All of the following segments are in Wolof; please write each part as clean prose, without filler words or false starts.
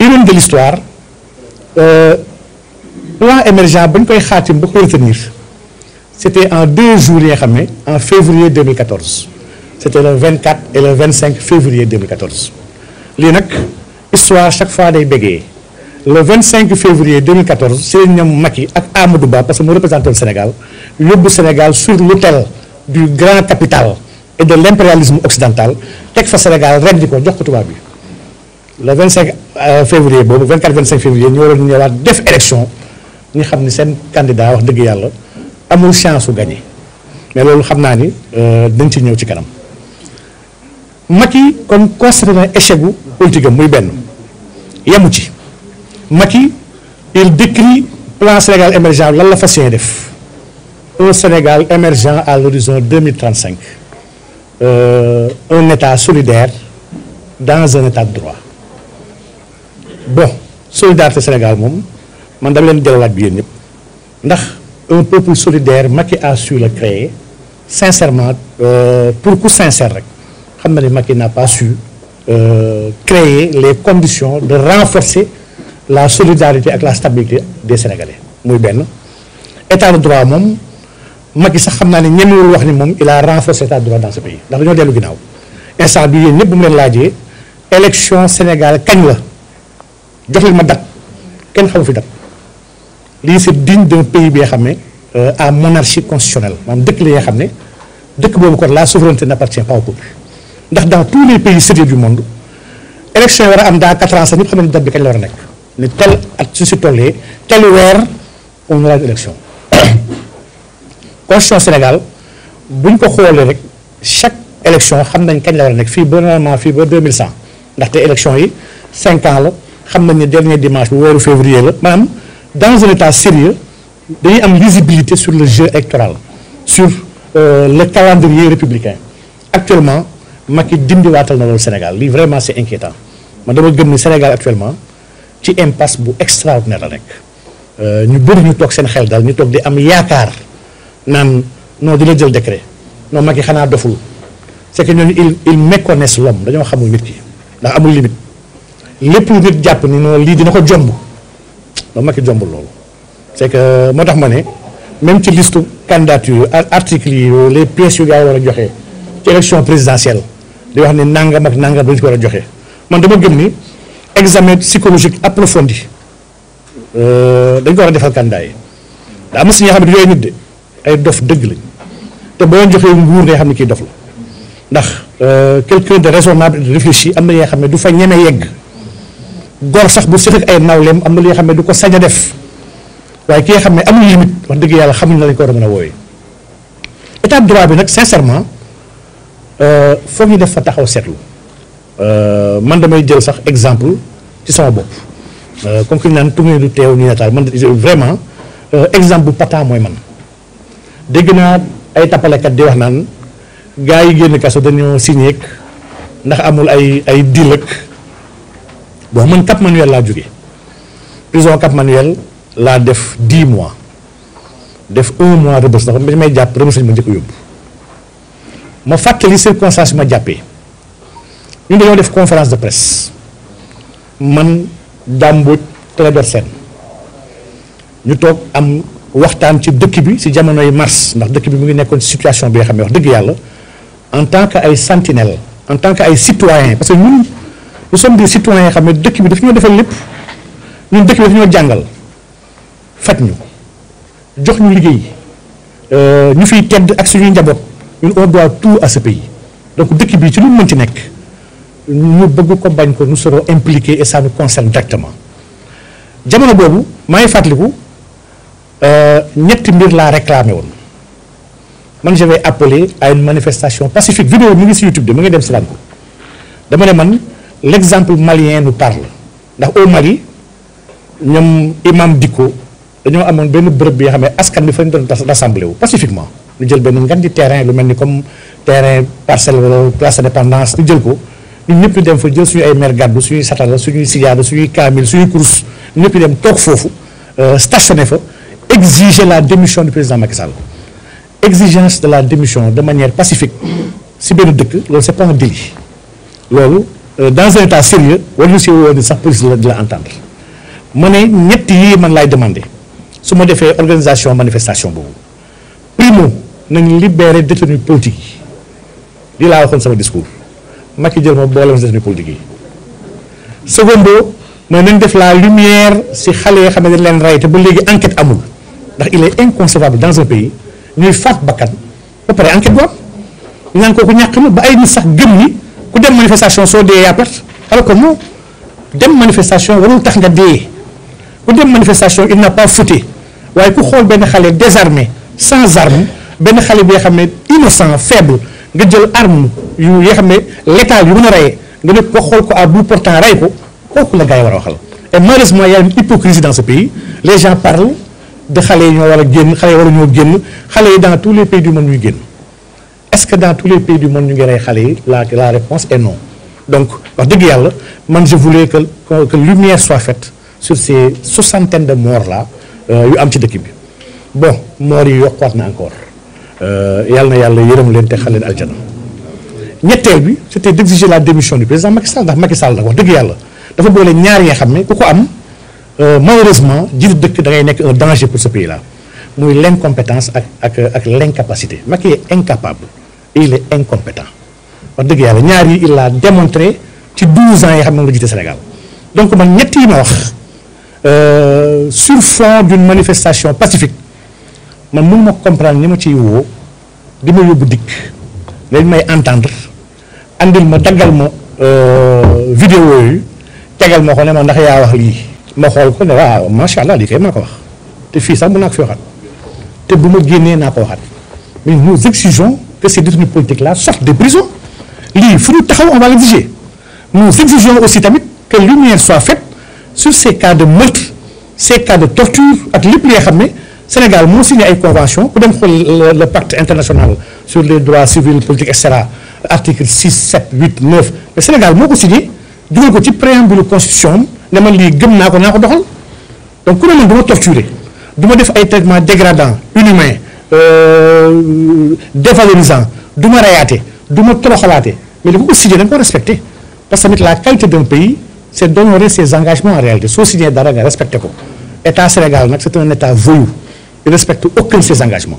l'ironie de l'histoire plan émergent bañ koy xaatim ba ko retenir c'était en 2 jours yi nga xam ne en février 2014 c'était le 24 et le 25 février 2014 lii nag histoire chaque fois day bégee le 25 février 2014 si lañ ñoom Macky ak Amadou Ba parce que mu représenté le Sénégal yóbbu Sénégal sur l'autel du grand capital et de l'impérialisme occidental teg fa Sénégal ren di ko jox ko tubaab bi le 25 février boobu 24-25 février ñu waroon ñëwaat def élection ñu xam ni seen candidat wax dëgg yàlla amul chance su gagner mais loolu xam naa ni dañ ci ñëw ci kanam Macky kon constaté na échec gu politique am muy benn yemu ci Macky il décrit plan Sénégal émergent lan la fas yéene def un Sénégal émergent à l'horizon 2035 un État solidaire dans un État de droit bon solidarité Sénégal moom man dama leen jëlalaat bi yéen ñëpp ndax un peuple solidaire Macky a su le créer sincèrement pour ku sincère rek xam na ni Macky n'a pas su créer les conditions de renforcer la solidarité ak la stabilité des Sénégalais muy benn état de droit moom Macky sax xam naa ne ñemewul wax ni moom il a renforcé l'état de droit dans ce pays ndax dañoo dellu ginnaaw instant bi yéen ñëpp bu mu leen laajee élection Sénégal kañ la jox leen ma date kenn xamu fi date lii c'est digne d'un pays bi nga xam ne à monarchie constitutionnelle maanaam dëkk la nga xam ne dëkk boobu kon la souveraineté n'appartient pas au peuple ndax dans tous les pays sérieux du monde élection yi war a am dans 4 ans sax ñëpp xam ne date bi kañ la war a nekk ni tel at su si tollee tel weer on aura une élection constitution Sénégal buñ ko xoolee rek chaque élection xam nañ kañ la war a nekk fii ba normalement fii ba 2100 ndaxte élection yi 5 ans la xam nañ ne dernier dimanche bu weeru février la maanaam dans un état sérieux dañuy am lisibilité sur le jeu électoral sur le calendrier républicain actuellement Macky dindiwaatal na loolu Sénégal lii vraiment c'est inquiétant man dama gëm ni Sénégal actuellement ci impasse bu extraordinaire la nekk ñu bëri ñu toog seen xel daal ñu toog di am yaakaar naan non dina jël décret non Macky xanaa doful c'est que ñooñu ils méconnaissent l'homme dañoo xamul nit ki ndax amul limite lépp lu nit jàpp ni non lii dina ko jomb non Macky jombul loolu c'est que moo tax ma ne même ci liste candidature articles yi les pièces yu gars yi war a joxe ci élection présidentielle di wax ne nangam ak nangam dañu ko war a joxe man dama gëm ni examen psychologique approfondi dañ ko war a defal candidat yi da am na si ñoo xam ne yooyu nit de ay dof dëgg lañ te boo leen joxee nguur ngay xam ne kii dof la ndax quelqu'un de raisonnable et de réfléchi am na yoo xam ne du fa ñeme yegg gor sax bu seq ak ay nawleem am na li nga xam ne du ko sañ a def waaye ki nga xam ne amul limite wax dëgg yàlla xamuñ na lañ ko war a mën a wooyee état de droit bi nag sincèrement foog ñu def fa taxaw seetlu man damay jël sax exemple ci sama bopp comme que ñu naan tourné du teew nii nataal man vraiment exemple bu patent mooy man dégg naa ay tappalekat di wax naan gars yi génn kaso dañoo signé ndax amul ay deal ak bon man Cap Manuel laa jóge prison Cap Manuel laa def 10 mois def 1 mois Rebeuss ndax bi may jàpp Rebeuss lañ ma njëkk a yóbbu ma fàttali circonstance ma jàppee ñun dañoo def conférence de presse man Dame Mbodj Clédor Sène ñu toog am waxtaan ci dëkk bi ci jamonoy mars ndax dëkk bi mu ngi nekkoon ci situation bi nga xam ne wax dëgg yàlla en tant que ay sentinelles en tant que ay citoyens parce que ñun nous sommes des citoyens yoo xam ne dëkk bi daf ñoo defal lépp ñun dëkk bi daf ñoo jàngal faj ñu jox ñu liggéey ñu fiy tedd ak suñuy njaboot ñun on doit tout à ce pays donc dëkk bi ci lu mu mën ci nekk ñu bëgg ko bañ ko nous serons impliqués et ça nous concerne directement jamono boobu maa ngi fàttaliku ñetti mbir laa réclamé woon man je vais appeler à une manifestation pacifique vidéo mi ngi si YouTube de mu ngi dem si ko dama ne man l'exemple malien nous parle ndax au Mali ñoom imam Dicko dañoo amoon benn bërëb bi nga xam ne askan bi fa ñu doon rassemblé wu pacifiquement ñu jël benn ngan di terrain lu mel ni comme terrain parcelle wala place d'indépendance ñu jël ko ñun ñëpp ñu dem fa jël suñu ay mer gàddu suñuy satala suñuy sijaada suñuy kaamil suñuy kurus ñëpp ñu dem toog foofu stationné fa exiger la démission du président Macky Sall exigence de la démission de manière pacifique si benn dëkk loolu c'est pas un délit loolu dans un état sérieux war ñu si woo ni sax police di la entendre ma ne ñett yii man laay demandé su ma defee organisation manifestation boobu primo nañ libérer détenus politiques yi lii laa waxoon sama discours Macky jël ma boole ma détenus politiques yi secondo mooy nañ def la lumière si xale yoo xam ne dañ leen rey te ba léegi enquête amul ndax il est inconcevable dans un pays ñuy faat bakkan ba pare enquête bu am ñu naan kooku ñàkk na ba ay nit sax gëm ni ku dem manifestation soo dee yaa perte alors que non dem manifestation warul tax nga dee ku dem manifestation il n'a pas fauté waaye ku xool benn xale désarmé sans arme benn xale bi nga xam ne innocent faible nga jël arme yu yoo xam ne létal yu mën a reyee nga ne ko xool ko à bout portant rey ko kooku la gars yi war a waxal et malheureusement il y a une hypocrisie dans ce pays les gens parlent de xale yi ñoo war a génn xale yi war a ñoo génn xale yi dans tous les pays du monde ñuy génn est-ce que dans tous les pays du monde ñu ngi rey xale yi la réponse est non donc wax dëgg yàlla man je voulais que lumière soit faite sur ces soixantaine de morts là yu am ci dëkk bi bon morts yi yokkuwaat na encore yàlla na yàlla yërëm leen te xale leen aljana ñetteel bi c'était d'exiger la démission du président Macky Sall ndax Macky Sall nag wax dëgg yàlla dafa boole ñaar yi nga xam ne ku ko am malheureusement jiitu dëkk da ngay nekk un danger pour ce pays là muy l'incompétence ak l'incapacité Macky est incapable et il est incompétent wax dëgg yàlla ñaar yi il l'a démontré ci 12 ans yi xam ne nga jiite Sénégal donc man ñett yi ma wax sur fond d'une manifestation pacifique man mënu ma comprendre ni ma ciy woo di ma yóbbu dikk dañ may entendre andil ma daggal ma vidéo yooyu tegal ma ko ne ma ndax yaa wax lii ma xool ko ne waaw macha allah lii kay maa ko wax te fii sax mën naa ko fi waxaat te bu ma génnee naa ko waxaat mais nous exigeons que ces détenus politiques là sortent des prisons lii fu ñu taxaw on va l'exiger nous exigeons aussi tamit que lumière soit faite sur ces cas de meurtre ces cas de torture ak lépp li nga xam ne Sénégal moo signé ay convention ku dem xool le pacte international sur les droits civils politiques et cetera article 6 7 8 9 mais Sénégal moo ko signé dugal ko ci préambule constitution ne man lii gëm naa ko doxal donc ku ne man du ma torturer du ma def ay traitements dégradants inhumains dévalorisants du ma reyaate du ma toroxalaate mais li ko signé da nga ko respecté parce que tamit la qualité d'un pays c'est d'honorer ses engagements en réalité soo signé dara nga respecté ko état Sénégal nag c'est un état voyou il respecte aucun de ses engagements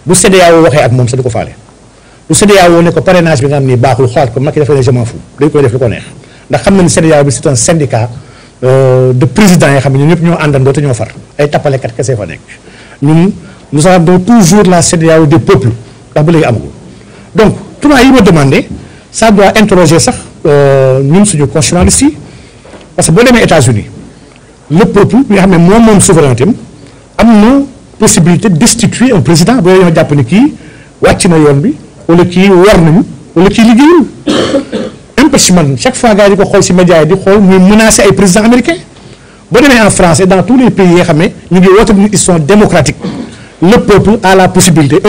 bu CEDEAO waxee ak moom sax du ko faale bu CEDEAO ne ko parrainage bi nga xam ni baaxul xoolaat ko Macky dafay ne je m'en fous dañ koy def li ko neex ndax xam na ni CEDEAO bi c'est un syndicat de présidents yoo xam ne ñun ñëpp ñoo àndandoo te ñoo far ay tappalekat kese fa nekk ñun nous avons toujours la CEDEAO des peuples ndax ba léegi amagul donc trois yi ma demandé ça doit interroger sax ñun suñu constitutionnalistes yi parce que boo demee États-Unis le peuple bi nga xam ne moom souveraineté am na possibilité de destituer un président boo ñoo jàpp ni kii wàcc na yoon bi wala kii war nañu wala kii liggéeyul impeachment chaque fois gars yi di ko xool ci médias yi di xool muy menacer ay présidents américains boo demee en France et dans tous les pays yi nga xam ne ñu ngi woote ni ils sont démocratiques le peuple a la possibilité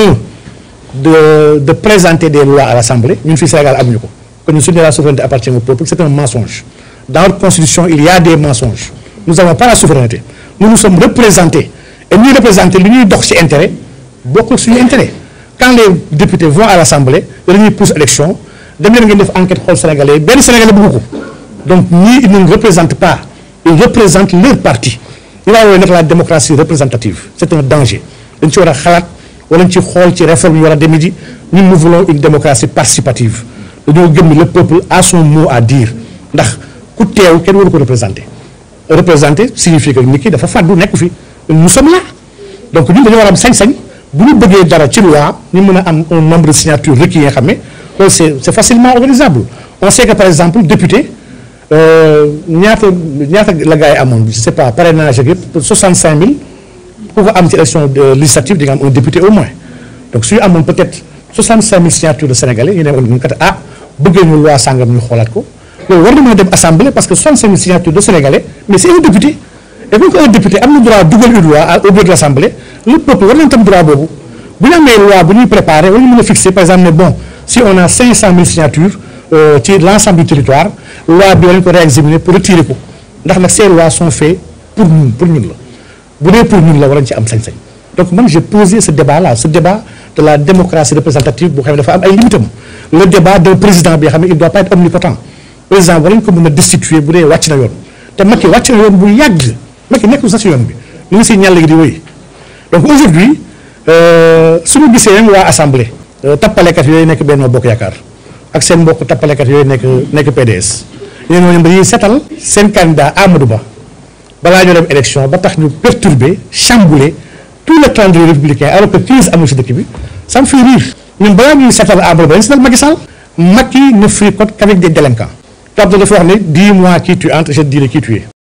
de présenter des lois à l'Assemblée ñun fii Sénégal amuñu ko kon ñun suñu la souveraineté appartient au peuple c'est un mensonge dans notre constitution il y a des mensonges nous n'avons pas la souveraineté nous sommes représentés et ñuy représenter li ñuy dox ci intérêt bokkul suñu intérêt quand les députés vont à l'Assemblée dañuy pousse élection dem leen ngeen def enquête xool sénégalais benn sénégalais bëggu ko donc ñii ils ne représentent pas ils représentent leur parti li laa woowee nag la démocratie représentative c'est un danger dañ ci war a xalaat wala ñu ci xool ci réforme yi war a demee ji ñun nous voulons une démocratie participative dañoo gëm ni le peuple a son mot à dire ndax ku teew kenn waru ko représenter signifie que nit ki dafa fàddu nekk fi nous sommes là donc ñun dañoo war a am sañ-sañ bu ñu bëggee dara ci loi ñu mën a am un nombre de signatures requis yi nga xam ne loolu c'est facilement organisable on sait que par exemple député ñaata la gars yi amoon je sais pas parrainage ak yëpp 65000 ku ko am ci élection législative di nga am un député au moins donc suñu amoon peut-être 65000 signatures de sénégalais ñu ne kat bëggee ñu loi sàngam ñu xoolaat ko loolu war na mën a dem assemblée parce que 65000 signatures de sénégalais mais c'est un député et donc un député am na droit dugal une loi au bureau de l'assemblée le peuple war nañ tam droit boobu bu ñu amee loi bu ñuy préparer wala ñu mën a fixer par exemple ne bon si on a 500 000 signatures ci l'ensemble du territoire loi bi war nañ ko réexaminer pour retirer ko ndax nag ces lois sont faites pour ñun la bu dee pour ñun la war nañ ci am sañ-sañ donc man j'ai posé ce débat là ce débat de la démocratie représentative boo xam ne dafa am ay limitam le débat d'un président bi nga xam ne il doit pas être omnipotent président war nañ ko mën a destituer bu dee wàcc na yoon te Macky wàcc na yoon bu yàgg Macky nekkul sax si yoon bi mu ngi si ñàll gi di wéy donc aujourd'hui suñu gisee même waa assemblée tappalekat yooyu nekk Benno Bokk Yaakaar ak seen mbokk tappalekat yooyu nekk PDS ñoom dañuy seetal seen candidat Amadou Ba balaa ñoo dem élection ba tax ñu perturber chambouler tout le calendrier républicain alors que crise amul si dëkk bi ça me fait rire ñun balaa ñuy seetal Amadou Ba dañu seetal Macky Sall. Macky ne fricote qu'avec des délinquants. Quand dafa wax ne dis-moi qui tu entres je te dirai qui tu es